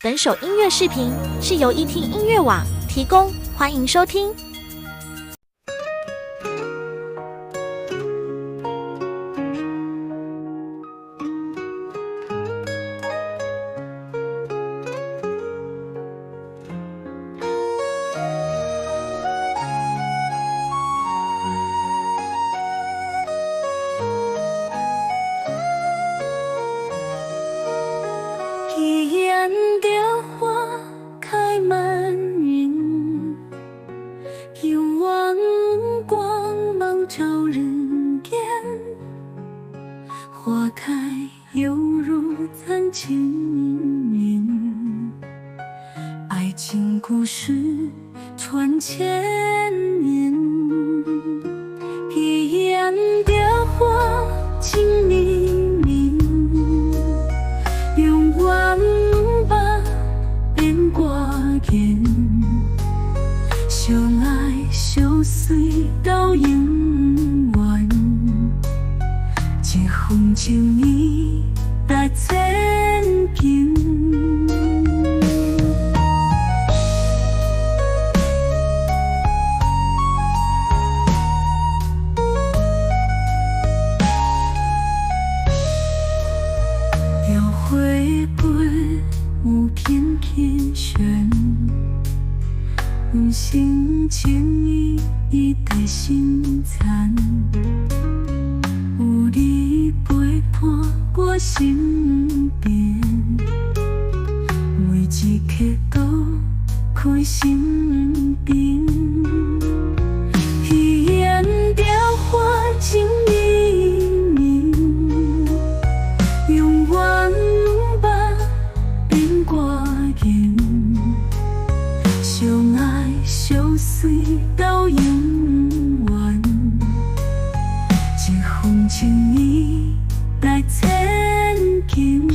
本首音樂視頻是由一聽音樂網提供，歡迎收聽。彼岸著花開滿雲，永遠光芒照人間。花開猶如讚情綿，愛情故事傳千年。彼岸著花情綿綿，永遠毋捌變過言，相愛相隨到永遠，一份情意值千金。描繪筆有翩翩旋，用心情意伊在心殘，有你陪伴我身邊，每一刻都開心甜。彼岸著花情綿綿，永遠毋捌變過言，相愛相隨到永遠，一份情意值千金。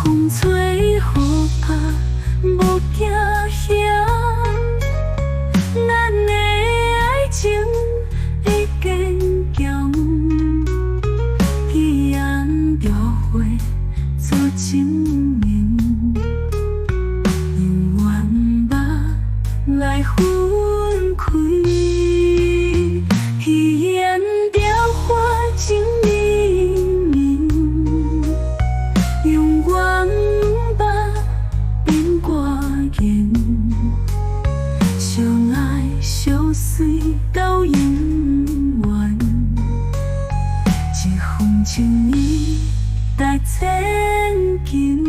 風吹雨打無驚嚇，咱的愛情會堅強。彼岸著花做證明，永遠毋捌來分開。彼岸著花情綿綿，永遠毋捌變過言，相愛相隨到永遠，一份情意值千金。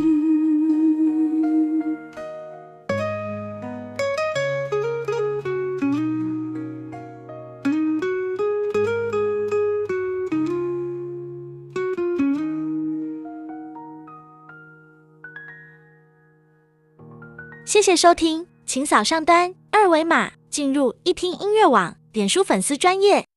謝謝收聽，請掃上端二維碼進入一聽音樂網，臉書粉絲專頁。